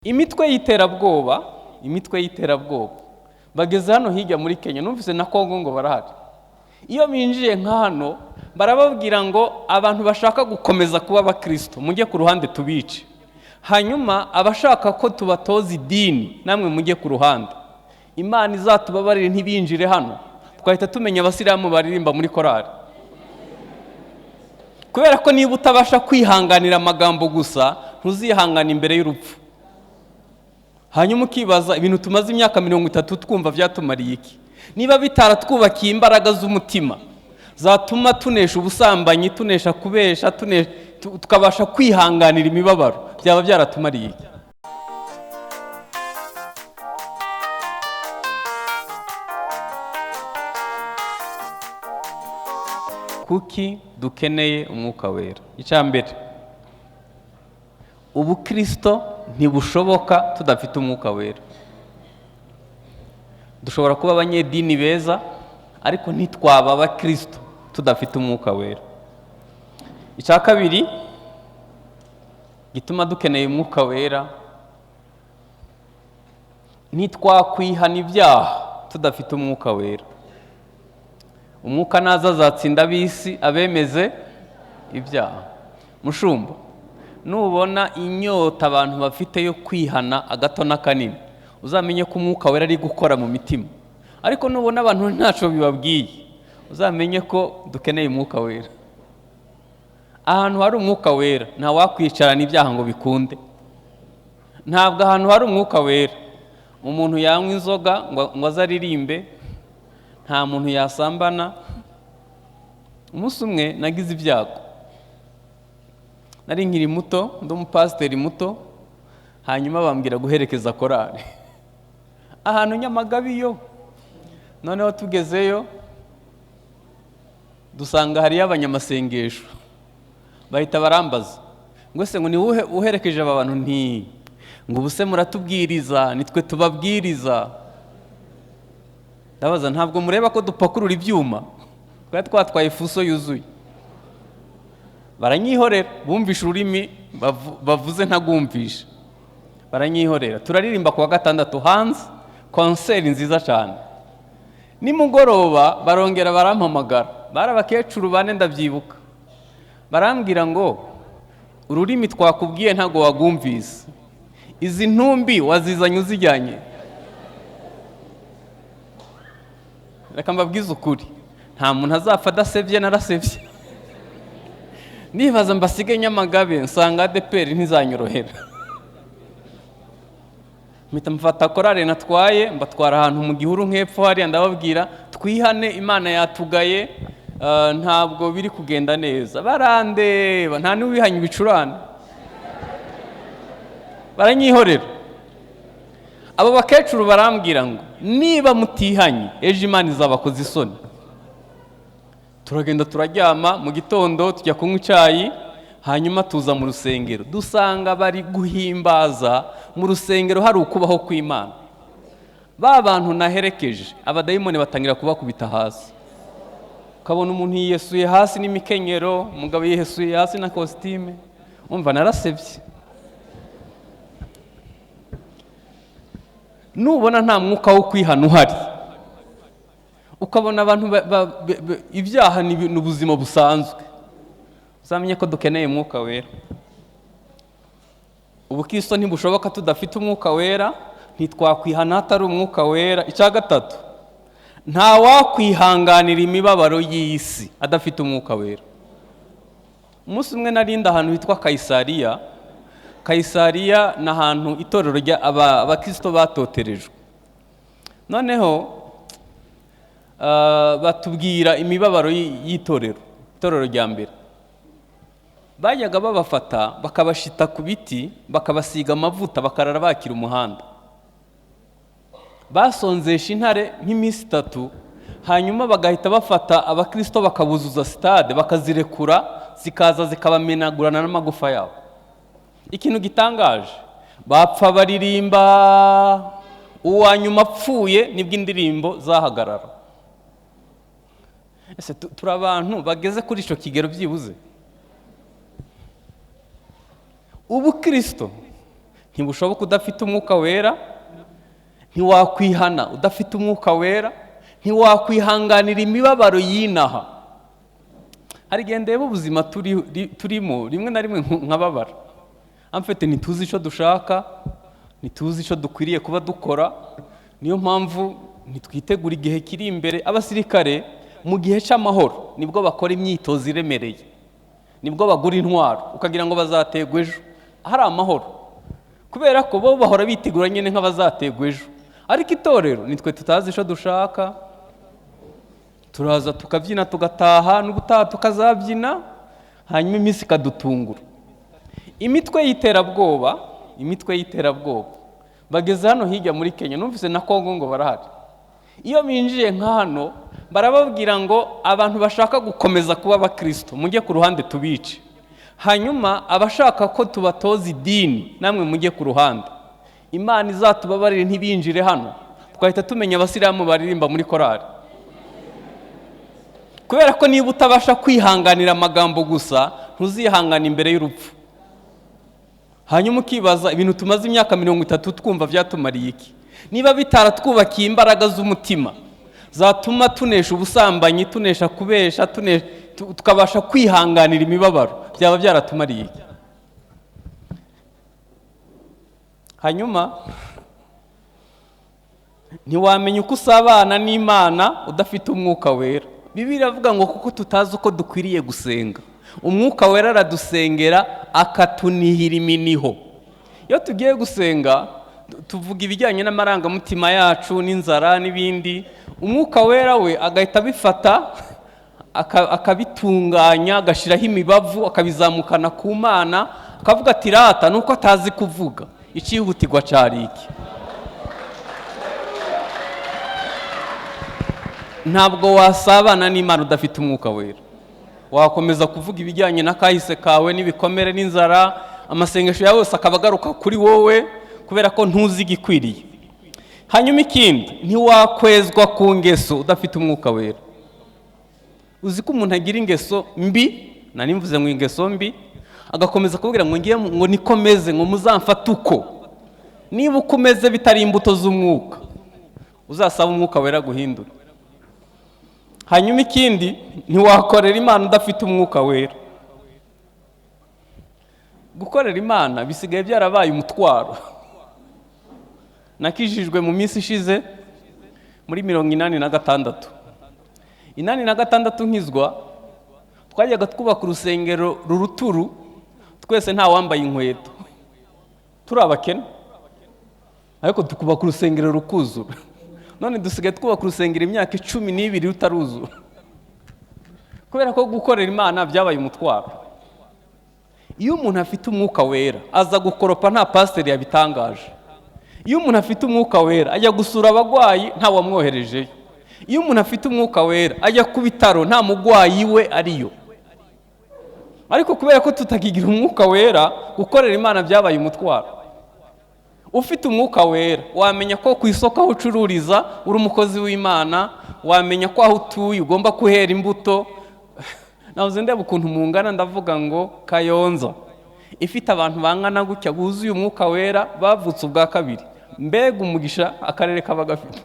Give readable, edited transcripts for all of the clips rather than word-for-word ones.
Imitwe y'iterabwoba, imitwe y'iterabwoba bageze hano hirya muri Kenya, numvise na Kongo ngo barahari. Iyo binjiye nka hano barababwira ngo abantu bashaka gukomeza kuba abakristo mujye ku ruhande tubice, hanyuma abashaka ko tubatoza idini namwe mujye ku ruhande. Imana izatubabarire ntibinjire hano, twahita tumenya abasilamu baririmba muri korali. Kubera ko niba utabasha kwihanganira amagambo gusa, ntuzihangana imbere y'urupfu. Hanyuma ukibaza ibintu tumaze imyaka 30 twumva byatumariye iki? Niba bitaratwubakiye imbaraga z'umutima zatuma tunesha ubusambanyi, tunesha kubesha, tukabasha kwihanganira imibabaro, byaba byaratumariye iki? Kuki dukeneye umwuka wera? Icya mbere, ubukristo ntibushoboka tudafite umwuka wera. Dushobora kuba abanyedini beza, ariko ntitwaba abakristo tudafite umwuka wera. Icya kabiri gituma dukeneye umwuka wera, ntitwakwihana ibyaha tudafite umwuka wera. Umwuka naza azatsinda ab'isi abemeze ibyaha. Mushumba, nubona inyota abantu bafite yo kwihana agato n'akanini, uzamenye ko umwuka wera ari gukora mu mitima. Ariko nubona abantu ntacyo bibabwiye, uzamenye ko dukeneye umwuka wera. Ahantu hari umwuka wera nta wakwicarana ibyaha ngo bikunde. Ntabwo ahantu hari umwuka wera umuntu yanywa inzoga ngo aze aririmbe, nta muntu yasambana. Umunsi umwe nagize ibyago, nari nkiri muto, ndi umupasiteri muto, hanyuma bambwira guherekeza korali ahantu Nyamagabe iyo. Noneho tugezeyo dusanga hariyo abanyamasengesho, bahita barambaza ngo ese ngo ni wowe uherekeje aba bantu? Nti ngo ubuse muratubwiriza, nitwe tubabwiriza. Ndabaza, ntabwo mureba ko dupakurura ibyuma? Twari twatwaye fuso yuzuye. Baranyihorera, bumvisha ururimi bavuze ntagumvisha, baranyihorera. Turaririmba kuwa gatandatu hanze, konseri nziza cyane. Nimugoroba barongera barampamagara, bari abakecuru bane ndabyibuka, barambwira ngo ururimi twakubwiye ntabwo wagumvise, izi ntumbi wazizanye uzijyanye. Reka mbabwize ukuri, nta muntu azapfa adasebye, narasebye. Nibaza mbasige Nyamagabe nsanga ADEPR ntizanyorohera. Mpita mfata korale natwaye, mbatwara ahantu mu gihuru nk'epfo hariya, ndababwira twihane, Imana yatugaye, ntabwo biri kugenda neza. Barandeba, nta n'uwihanye ibicurane, baranyihorera. Abo bakecuru barambwira ngo niba mutihanye ejo Imana izabakoza isoni. Turagenda turaryama, mu gitondo tujya kunywa icyayi, hanyuma tuza mu rusengero dusanga bari guhimbaza mu rusengero, hari ukubaho kw'Imana. Ba bantu naherekeje abadayimoni batangira kubakubita hasi, ukabona umuntu yiyesuye hasi n'imikenyero, umugabo yiyesuye hasi na kositime. Umva narasebye. Nubona nta mwuka wo kwihana uhari, ukabona abantu ibyaha ni ubuzima busanzwe, uzamenye ko dukeneye umwuka wera. Ubukristo ntibushoboka tudafite umwuka wera, ntitwakwihana hatari umwuka wera. Icya gatatu, nta wakwihanganira imibabaro y'isi adafite umwuka wera. Umunsi umwe narinda ahantu hitwa Kayisariya. Kayisariya ni ahantu itorero rya abakristo batoterejwe. Noneho batubwira imibabaro y'itorero, itorero rya mbere. Bajyaga babafata bakabashita ku biti, bakabasiga amavuta, bakarara bakira umuhanda. Basonzesha intare nk'iminsi 3, hanyuma bagahita bafata abakristo bakabuzuza stade, bakazirekura zikaza zikabamenagurana n'amagufa yabo. Ikintu gitangaje, bapfa baririmba, uwa nyuma apfuye nibwo indirimbo zahagarara. Ese turi abantu bageze kuri ico kigero byibuze? Ubukristo Ntibushoboka udafite umwuka wera, ntiwakwihana udafite umwuka wera, ntiwakwihanganira imibabaro y'inaha. Hari igihe ndeba ubuzima turimo rimwe na rimwe nkababara. Amfite ntituzi icyo dushaka, ntituzi icyo dukwiriye kuba dukora, niyo mpamvu ntitwitegura igihe kiri imbere. Abasirikare mu gihe cy'amahoro nibwo bakora imyitozo iremereye, nibwo bagura intwaro ukagira ngo bazategwa ejo hari amahoro, kubera ko bo bahora bitegura nyine nk'abazategwa ejo. Ariko itorero nitwe tutazi icyo dushaka, turaza tukabyina tugataha, n'ubutaha tukazabyina, hanyuma iminsi ikadutungura. Imitwe y'iterabwoba bageze hano hirya muri Kenya, numvise na Kongo ngo barahari. Iyo binjiye nka hano barababwira ngo abantu bashaka gukomeza kuba abakristo mujye ku ruhande tubice, hanyuma abashaka ko tubatoza idini namwe mujye ku ruhande. Imana izatubabarire ntibinjire hano, twahita tumenya abasilamu baririmba muri korali. Kubera ko niba utabasha kwihanganira amagambo gusa, ntuzihangana imbere y'urupfu. Hanyuma ukibaza ibintu tumaze imyaka 30 twumva byatumariye iki? Niba bitaratwubakiye imbaraga z'umutima zatuma tunesha ubusambanyi, tunesha kubesha, tukabasha kwihanganira imibabaro, byaba byaratumariye iki? Hanyuma ntiwamenya uko usabana n'Imana udafite umwuka wera. Bibiliya iravuga ngo kuko tutazi uko dukwiriye gusenga, umwuka wera aradusengera akatunihira iminiho. Iyo tugiye gusenga tuvuga ibijyanye n'amarangamutima yacu n'inzara n'ibindi, umwuka wera we agahita abifata akabitunganya, agashyiraho imibavu, akabizamukana ku Mana, akavuga ati rata nuko atazi kuvuga, icyihutirwa cyari iki? Ntabwo wasabana n'Imana udafite umwuka wera. Wakomeza kuvuga ibijyanye n'akahise kawe n'ibikomere n'inzara, amasengesho yawe yose akaba agaruka kuri wowe kubera ko ntuzi igikwiriye. Hanyuma ikindi, ntiwakwezwa ku ngeso udafite umwuka wera. Uzi ko umuntu agira ingeso mbi, nari mvuze ngo ingeso mbi, agakomeza kubwira ngo ngiye ngo nikomeze ngo muzamfate uko. Niba uko umeze bitari imbuto z'umwuka, uzasaba umwuka wera guhindura. Hanyuma ikindi, ntiwakorera Imana udafite umwuka wera. Gukorera Imana bisigaye byarabaye umutwaro. Nakijijwe mu minsi ishize muri 86. 86 nkizwa, twajyaga twubaka urusengero ruruturu, twese nta wambaye inkweto, turi abakene, ariko tukubaka urusengero rukuzura. None dusigaye twubaka urusengero imyaka 12 rutaruzura, kubera ko gukorera Imana byabaye umutwaro. Iyo umuntu afite umwuka wera aza gukoropa nta pasiteri yabitangaje. Iyo umuntu afite umwuka wera ajya gusura abagwayi nta wamwoherejeyo. Iyo umuntu afite umwuka wera ajya ku bitaro nta mugwayi we ariyo. Ariko kubera ko tutakigira umwuka wera, gukorera Imana byabaye umutwaro. Ufite umwuka wera wamenya ko ku isoko aho ucururiza uri umukozi w'Imana, wamenya ko aho utuye ugomba kuhera imbuto. Nahoze ndeba ukuntu mungana, ndavuga ngo Kayonza ifite abantu bangana gutya buzuye umwuka wera bavutse ubwa kabiri, mbega umugisha akarere kaba gafite.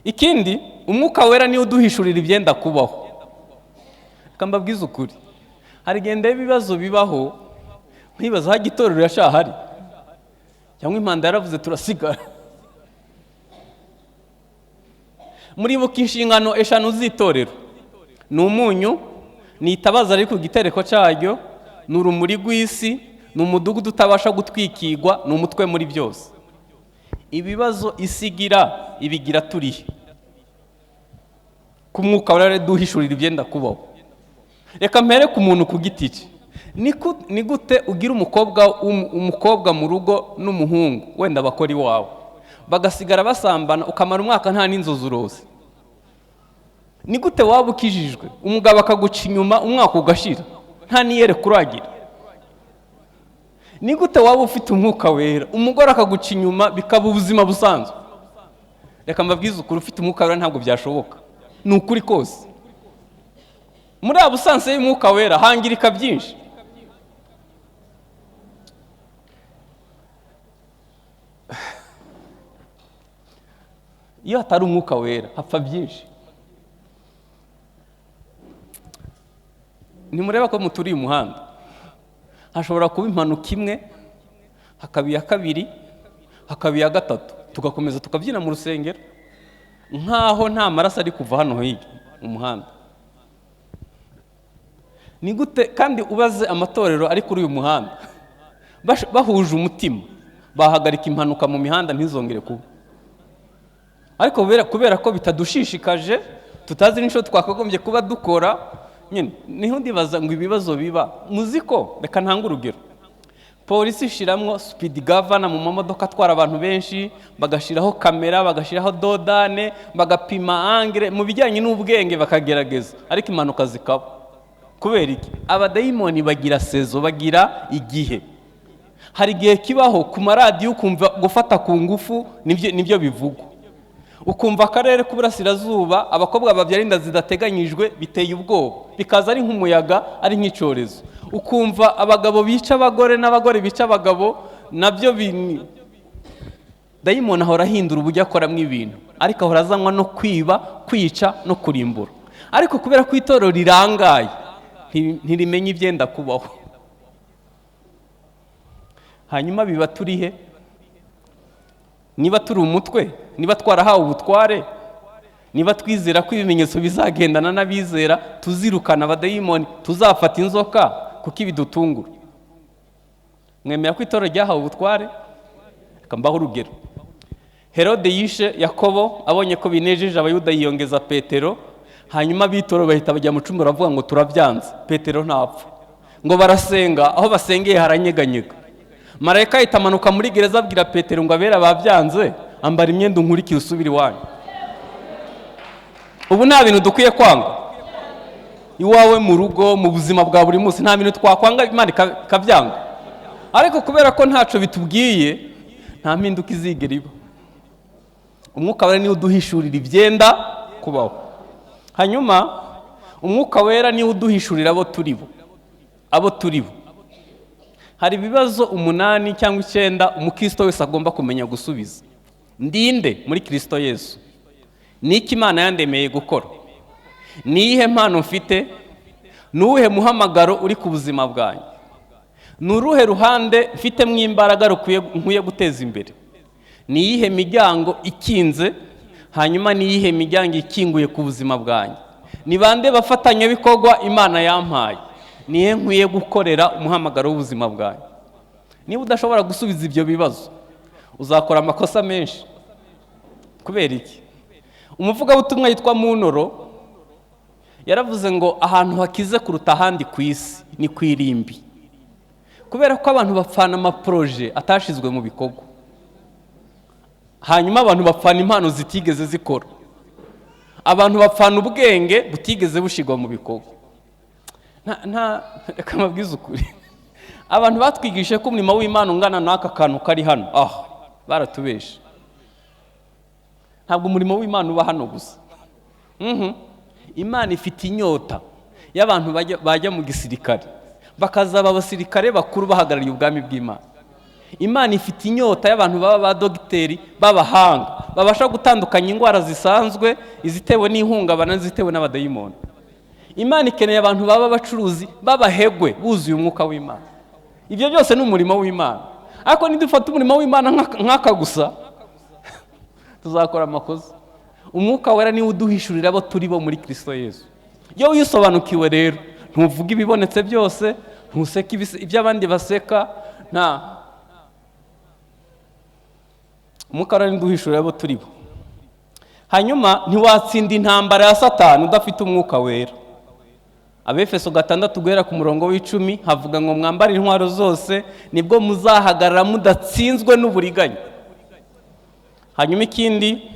Ikindi, umwuka wera niwe uduhishurira ibyenda kubaho. Reka mbabwize ukuri, hari igihe ndeba ibibazo bibaho nkibaza aho itorero yashahari cyangwa impanda yaravuze turasigara. Muribuka inshingano 5 z'itorero: ni umunyu, ni itabaza riri ku gitereko cyaryo, ni urumuri rw'isi, ni umudugudu utabasha gutwikirwa, ni umutwe muri byose. Ibibazo isigira ibigira turihe? Ku mwuka wera duhishurira ibyenda kubaho. Reka mpere ku muntu ku giti cye. Ni gute ugira umukobwa mu rugo n'umuhungu wenda bakora iwawe, bagasigara basambana ukamara umwaka nta n'inzozi urose? Ni gute waba ukijijwe umugabo akaguca inyuma umwaka ugashira nta n'iyereka uragira? Ni gute waba ufite umwuka wera umugore akaguca inyuma bikaba ubuzima busanzwe? Reka mbabwize ukuri, ufite umwuka wera ntabwo byashoboka, ni ukuri kose. Muri abusanse y'umwuka wera hangirika byinshi. Iyo hatari umwuka wera hapfa byinshi. Ntimureba ko muturiye umuhanda, hashobora kuba impanuka imwe, hakaba iya kabiri, hakaba iya gatatu, tugakomeza tukabyina mu rusengero nkaho nta maraso ari kuva hano hirya mu muhanda. Ni gute kandi ubaze amatorero ari kuri uyu muhanda bahuje umutima bahagarika impanuka mu mihanda ntizongere kuba. Ariko kubera ko bitadushishikaje, tutazi n'icyo twakagombye kuba dukora nyine, niho ndibaza ngo ibibazo biba. Muzi ko, reka ntange urugero, polisi ishyiramo speed governor mu mamodoka atwara abantu benshi, bagashyiraho kamera, bagashyiraho dodane, bagapima angire, mu bijyanye n'ubwenge bakagerageza, ariko impanuka zikaba. Kubera iki? Abadayimoni bagira sezo, bagira igihe. Hari igihe kibaho ku maradiyo ukumva gufata ku ngufu nibyo bivugwa, ukumva akarere k'uburasirazuba abakobwa babyara inda zidateganyijwe biteye ubwoba, bikaza ari nk'umuyaga, ari nk'icyorezo. Ukumva abagabo bica abagore n'abagore bica abagabo, nabyo dayimoni ahora ahindura uburyo akoramo ibintu, ariko ahora azanwa no kwiba, kwica no kurimbura. Ariko kubera ko itorero rirangaye ntirimenya ibyenda kubaho. Hanyuma biba turi he? Niba turi umutwe, niba twarahawe ubutware, niba twizera ko ibimenyetso bizagendana n'abizera, tuzirukana abadayimoni, tuzafata inzoka, kuko ibidutungura. Mwemera ko itorero ryahawe ubutware? Reka mbahe urugero. Herode yishe Yakobo, abonye ko binejeje Abayuda yiyongeza Petero, hanyuma ab'itorero bahita bajya mu cumbi baravuga ngo turabyanze, Petero ntapfa. Ngo barasenga, aho basengeye haranyeganyega. Marayika ahita amanuka muri gereza abwira Petero ngo abera babyanze, ambara imyenda unkurikire usubire iwanyu. Ubu nta bintu dukwiye kwanga iwawe mu rugo, mu buzima bwa buri munsi, nta bintu twakwanga Imana ikabyanga. Ariko kubera ko ntaco bitubwiye, nta mpinduka izigera iba. Umwuka wera niwe uduhishurira ibyenda kubaho. Hanyuma umwuka wera niwe uduhishurira abo turi bo, abo turi bo. Hari ibibazo 8 cyangwa 9 umukristo wese agomba kumenya gusubiza. Ndinde muri Kristo Yesu? Niki Imana yandemeye gukora? Ni iyihe mpano mfite? Ni uwuhe muhamagaro uri ku buzima bwanjye? Ni uruhe ruhande mfitemo imbaraga nkwiye guteza imbere? Ni iyihe miryango ikinze? Hanyuma ni iyihe miryango ikinguye ku buzima bwanjye? Ni bande bafatanyabikorwa Imana yampaye? Nihe nkwiye gukorera umuhamagaro w'ubuzima bwanjye? Niba udashobora gusubiza ibyo bibazo, uzakora amakosa menshi. Kubera iki? Umuvugabutumwa yitwa Munoro yaravuze ngo ahantu hakize kuruta ahandi ku isi ni ku irimbi, kubera ko abantu bapfana amaporoje atashizwe mu bikorwa, hanyuma abantu bapfana impano zitigeze zikora, abantu bapfana ubwenge butigeze bushigwa mu bikorwa. Nta reka mbabwize ukuri, abantu batwigishe ko umurimo w'Imana ungana n'aka kantu kari hano, ah baratubeshe. Ntabwo umurimo w'Imana uba hano gusa. Imana ifite inyota y'abantu bajya mu gisirikare, bakazaba abasirikare bakuru bahagarariye ubwami bw'Imana. Imana ifite inyota y'abantu baba ba dogiteri b'abahanga, babasha gutandukanya indwara zisanzwe, izitewe n'ihungabana n'izitewe n'abadayimoni. Imana ikeneye abantu baba abacuruzi b'abahegwe buzuye umwuka w'Imana. Ibyo byose ni umurimo w'Imana. Ariko nidufata umurimo w'Imana nk'aka gusa, tuzakora amakosa. Umwuka wera niwe uduhishurira abo turi bo muri Kristo Yesu. Iyo wisobanukiwe rero, ntuvuga ibibonetse byose, ntuseka ibyo abandi baseka, nta umwuka wera niwe uduhishurira abo turi bo. Hanyuma ntiwatsinda intambara ya Satani udafite umwuka wera. Abefeso 6 guhera ku murongo w'10 havuga ngo mwambare intwaro zose, nibwo muzahagarara mudatsinzwe n'uburiganya. Hanyuma ikindi,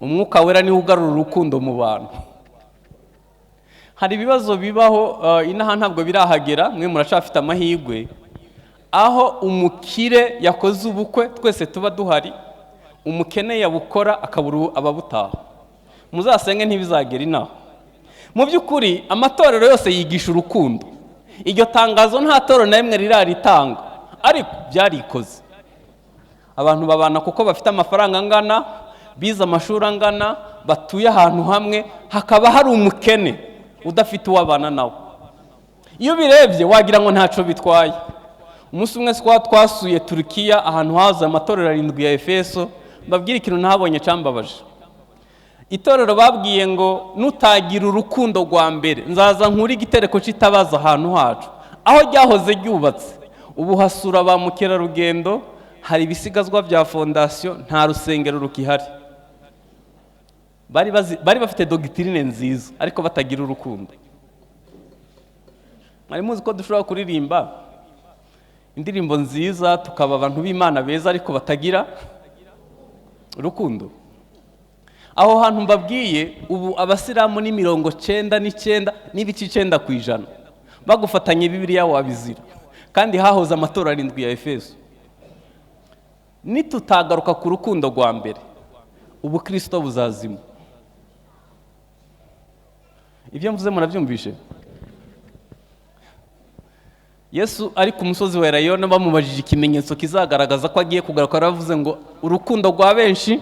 umwuka wera niwe ugarura urukundo mu bantu. Hari ibibazo bibaho, inaha ntabwo birahagera, mwe muracafite amahirwe, aho umukire yakoze ubukwe twese tuba duhari, umukene yabukora akabura ababutaha. Muzasenge ntibizagera inaha. Mu by'ukuri amatorero yose yigisha urukundo. Iryo tangazo nta torero na rimwe riraritanga, ariko byarikoze. Abantu babana kuko bafite amafaranga angana, Bize amashuri angana, batuye ahantu hamwe, hakaba hari umukene udafite uwabana nawe. Iyo ubirebye wagira ngo ntacyo bitwaye. Umunsi umwe twasuye Turukiya, ahantu haza amatorero arindwi ya Efeso. Mbabwire ikintu ntabonye cyambabaje. Itorero babwiye ngo: "Nutagira urukundo rwa mbere, nzaza nkure igitereko cy'itabaza ahantu hacu." Aho ryahoze ryubatse, ubu hasura ba mukerarugendo, hari ibisigazwa bya fondation, nta rusengero rukihari. Bari bafite doctrine nziza ariko batagira urukundo. Mwari muzi ko dushobora kuririmba indirimbo nziza, tukaba abantu b'Imana beza, ariko batagira urukundo? Aho hantu mbabwiye, ubu Abasilamu ni 99.9%. Bagufatanye Bibiliya wabizira, kandi hahoze amatora arindwi ya Efeso. Nitutagaruka ku rukundo rwa mbere, ubukristo buzazima. Ibyo mvuze murabyumvishe? Yesu ari ku musozi wa Elayono, bamubajije ikimenyetso kizagaragaza ko agiye kugaruka, yaravuze ngo: "Urukundo rwa benshi."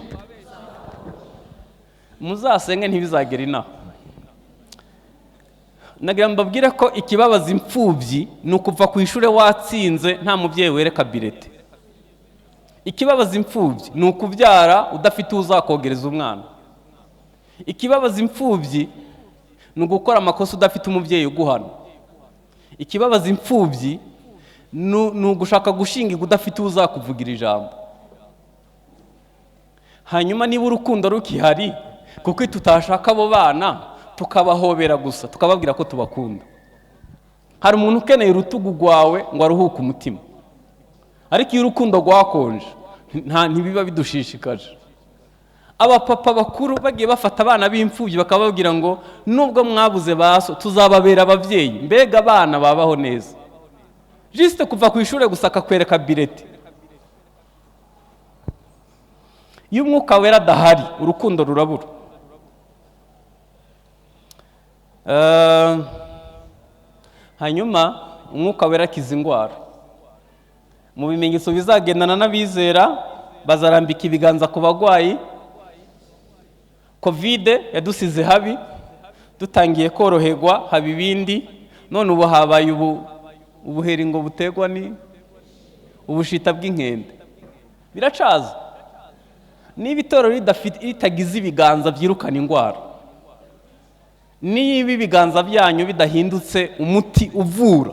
Muzasenge ntibizagere inaha. Nagira mbabwire ko ikibabaza imfubyi ni ukuva ku ishuri watsinze, nta mubyeyi wereka bulletin. Ikibabaza imfubyi ni ukubyara udafite uzakogereza umwana. Ikibabaza imfubyi ni ugukora amakosa udafite umubyeyi uguhana. Ikibabaza imfubyi ni ugushaka gushingirwa udafite uzakuvugira ijambo. Hanyuma niba urukundo rukihari, kuko tutashaka abo bana tukabahobera gusa, tukababwira ko tubakunda? Hari umuntu ukeneye urutugu rwawe ngo aruhuke umutima, ariko iyo urukundo rwakonje, ntibiba bidushishikaje. Abapapa bakuru bagiye bafata abana b'imfubyi bakababwira ngo: "Nubwo mwabuze ba so, tuzababera ababyeyi." Mbega abana babaho neza! Juste kuva ku ishuri gusa akakwereka bulletin. Iyo Umwuka Wera adahari, urukundo rurabura. Hanyuma Umwuka Wera akiza indwara. Mu bimenyetso bizagendana n'abizera, bazarambika ibiganza ku barwayi. Covid yadusize habi, dutangiye koroherwa haba ibindi. None ubu habaye ubu ubuheri ngo butegwa ni ubushita bw'inkende, biracaza. Niba itorero ritagize ibiganza byirukana indwara, niba ibiganza byanyu bidahindutse umuti uvura,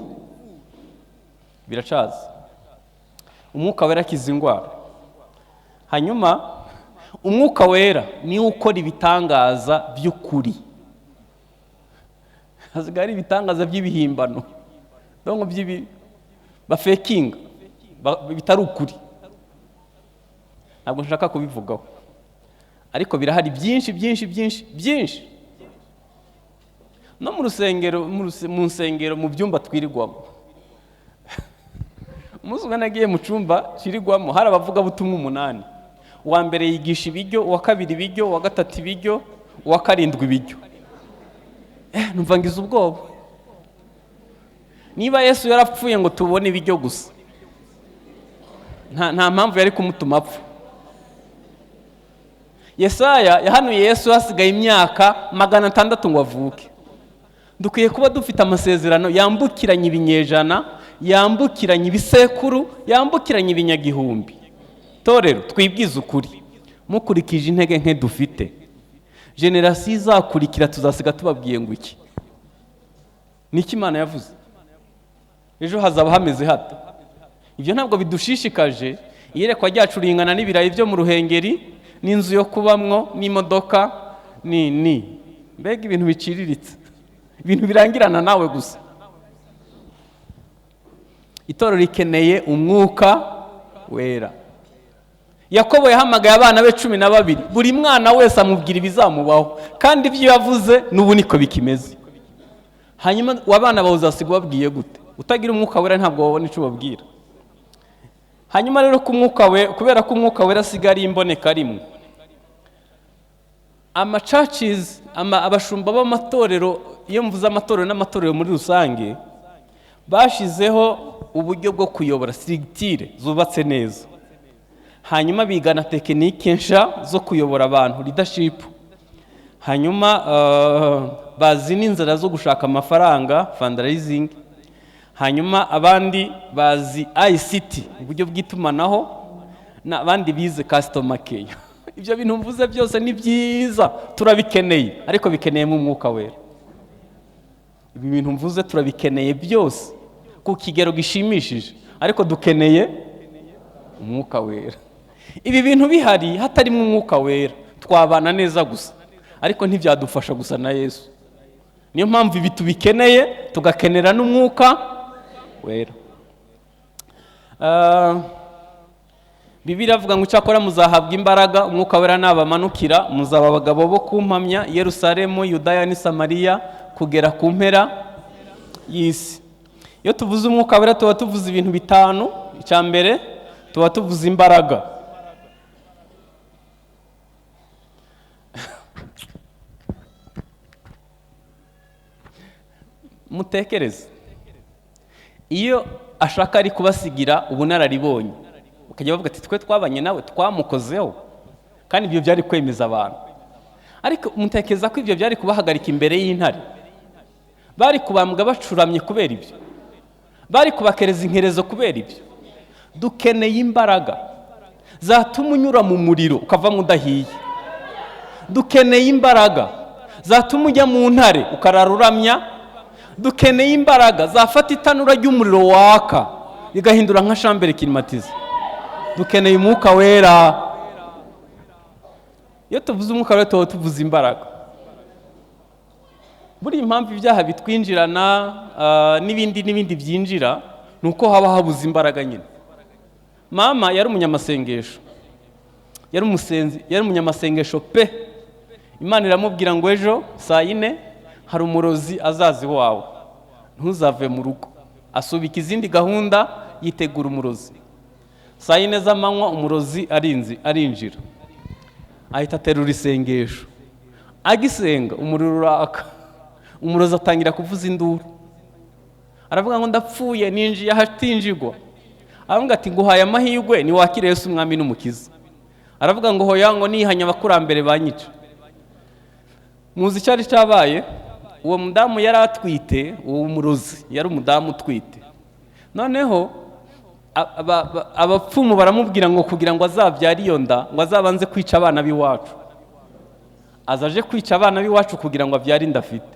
biracaza. Umwuka Wera akiza indwara. Hanyuma Umwuka Wera niwe ukora ibitangaza by'ukuri. Hasigaye ari ibitangaza by'ibihimbano, donc by'ibi bafekinga, bitari ukuri. Ntabwo nshaka kubivugaho, ariko birahari byinshi, byinshi, byinshi, byinshi, no mu rusengero, mu nsengero, mu byumba twirirwamo. Umunsi umwe nagiye mu cyumba kirirwamo, hari abavugabutumwa umunani. Uwa mbere yigisha ibiryo, uwa kabiri ibiryo, uwa gatatu ibiryo, uwa karindwi ibiryo. Numva ngize ubwoba. Niba Yesu yarapfuye ngo tubone ibiryo gusa, nta mpamvu yari kumutuma apfa. Yesaya yahanuye Yesu hasigaye imyaka 600 ngo avuke. Dukwiye kuba dufite amasezerano yambukiranya ibinyejana, yambukiranya ibisekuru, yambukiranya ibinyagihumbi. Torero, twibwize ukuri, mukurikije intege nke dufite, génération izakurikira tuzasiga tubabwiye ngo iki? Niki Imana yavuze? Ejo hazaba hameze hate? Ibyo ntabwo bidushishikaje. Iyerekwa ryacu ringana n'ibirayi byo mu Ruhengeri, n'inzu yo kubamwo, n'imodoka, ni mbega ibintu biciriritse, ibintu birangirana nawe gusa. Itorero rikeneye Umwuka Wera. Yakobo yahamagaye abana be 12, buri mwana wese amubwira ibizamubaho, kandi ibyo yavuze n'ubu niko bikimeze. Hanyuma abana bawe uzasiga ubabwiye gute? Utagira Umwuka Wera ntabwo wabona icyo ubabwira. Hanyuma rero ku Mwuka we, kubera ko Umwuka Wera asigaye ari imboneka rimwe, ama churches, abashumba b'amatorero, iyo mvuze amatorero n'amatorero muri rusange, bashizeho uburyo bwo kuyobora, structure zubatse neza. Hanyuma biga na tekinike nsha zo kuyobora abantu, leadership. Hanyuma bazi n'inzira zo gushaka amafaranga, fundraising. Hanyuma abandi bazi ICT, uburyo bw'itumanaho, n'abandi bize customer care. Ibyo bintu mvuze byose ni byiza, turabikeneye, ariko bikeneyemo Umwuka Wera. Ibi bintu mvuze turabikeneye byose ku kigero gishimishije, ariko dukeneye Umwuka Wera. Ibi bintu bihari hatarimo Umwuka Wera, twabana neza gusa, ariko ntibyadufasha gusa na Yesu. Niyo mpamvu ibi tubikeneye, tugakenera n'Umwuka Wera. Bibiliya iravuga ngo: "Icyakora muzahabwa imbaraga Umwuka Wera nabamanukira, muzaba abagabo bo kumpamya i Yerusalemu, Yudaya n'i Samariya, kugera ku mpera y'isi." Iyo tuvuze Umwuka Wera, tuba tuvuze ibintu bitanu. Icya mbere, tuba tuvuze imbaraga. Mutekereze, iyo ashaka ari kubasigira ubunararibonye, bakajya bavuga ati: "Twe twabanye nawe, twamukozeho," kandi ibyo byari kwemeza abantu. Ariko mutekereza ko ibyo byari kubahagarika imbere y'intare? Bari kubambwa bacuramye kubera ibyo? Bari kubakereza inkerezo kubera ibyo? Dukeneye imbaraga zatuma unyura mu muriro ukavamo udahiye. Dukeneye imbaraga zatuma ujya mu ntare ukarara uramya. Dukeneye imbaraga zafata itanura ry'umuriro waka rigahindura nka chambre climatisée. Dukeneye Umwuka Wera. Iyo tuvuze Umwuka Wera, tuba tuvuze imbaraga. Buriya impamvu ibyaha bitwinjirana, n'ibindi n'ibindi byinjira, ni uko haba habuze imbaraga nyine. Mama yari umunyamasengesho, yari umusenzi, yari umunyamasengesho pe. Imana iramubwira ngo: "Ejo saa 4 hari umurozi azaza iwawe, ntuzave mu rugo." Asubika izindi gahunda, yitegura umurozi. Saa 4 z'amanywa umurozi arinjira, ahita aterura isengesho. Agisenga, umuriro uraka, umurozi atangira kuvuza induru, aravuga ngo: "Ndapfuye, ninjiye ahatinjigwa." Aravuga ati: "Nguhaye amahirwe, niwakire Yesu Umwami n'Umukiza." Aravuga ngo: "Hoya," ngo: "nihanye abakurambere banyica." Muzi icyari cyabaye? Uwo mudamu yari atwite, uwo murozi yari umudamu utwite. Noneho abapfumu baramubwira ngo kugira ngo azabyare iyo nda, ngo azabanze kwica abana b'iwacu. Aza aje kwica abana b'iwacu kugira ngo abyare inda afite,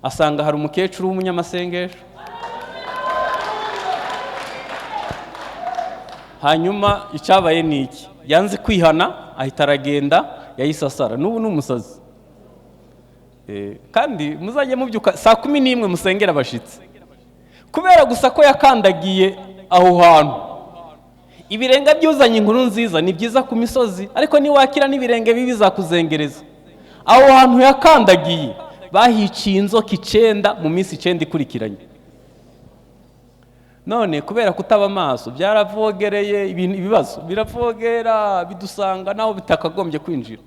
asanga hari umukecuru w'umunyamasengesho. Hanyuma icyabaye ni iki? Yanze kwihana, ahita aragenda, yahise asara, n'ubu ni umusazi. Kandi muzajye mubyuka saa 11 musengera abashyitsi, kubera gusa ko yakandagiye aho hantu. Ibirenge byuzanye inkuru nziza ni byiza ku misozi, ariko niwakira n'ibirenge bibi bizakuzengereza. Aho hantu yakandagiye bahiciye inzoka 9 mu minsi 9 ikurikiranye. None kubera kutaba amaso, byaravogereye ibintu, ibibazo biravogera, bidusanga naho bitakagombye kwinjira.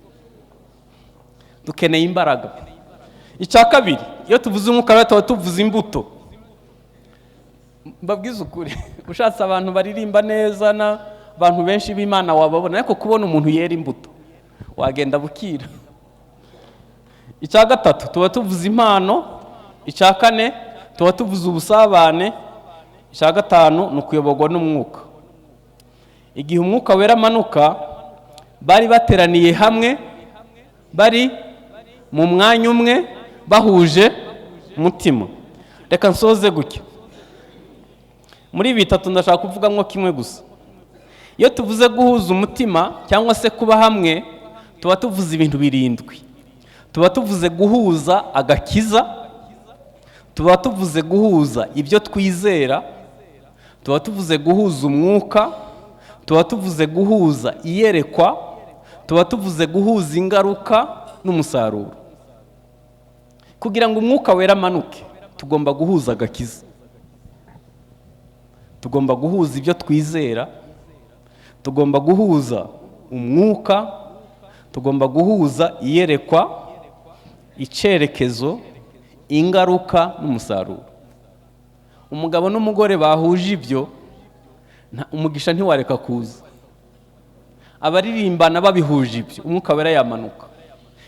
Dukeneye imbaraga. Icya kabiri, iyo tuvuze Umwuka Wera, tuba tuvuze imbuto. Mbabwize ukuri, ushatse abantu baririmba neza n'abantu benshi b'Imana wababona, ariko kubona umuntu yera imbuto wagenda bukira. Icya gatatu, tuba tuvuze impano. Icya kane, tuba tuvuze ubusabane. Icya gatanu ni ukuyoborwa n'Umwuka. Igihe Umwuka Wera amanuka, bari bateraniye hamwe, bari mu mwanya umwe, bahuje umutima. Reka nsoze gutya. Muri bitatu ndashaka kuvugamo kimwe gusa. Iyo tuvuze guhuza umutima cyangwa se kuba hamwe, tuba tuvuze ibintu birindwi. Tuba tuvuze guhuza agakiza, tuba tuvuze guhuza ibyo twizera, tuba tuvuze guhuza umwuka, tuba tuvuze guhuza iyerekwa, tuba tuvuze guhuza ingaruka n'umusaruro. Kugira ngo Umwuka Wera amanuke, tugomba guhuza agakiza, tugomba guhuza ibyo twizera, tugomba guhuza umwuka, tugomba guhuza iyerekwa, icyerekezo, ingaruka n'umusaruro. Umugabo n'umugore bahuje ibyo, umugisha ntiwareka kuza. Abaririmbana babihuje ibyo, Umwuka Wera yamanuka.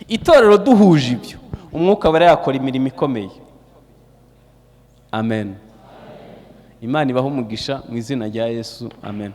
Itorero duhuje ibyo, Umwuka Wera yakora imirimo ikomeye. Amen. Imana ibahe umugisha mu izina rya Yesu. Amen.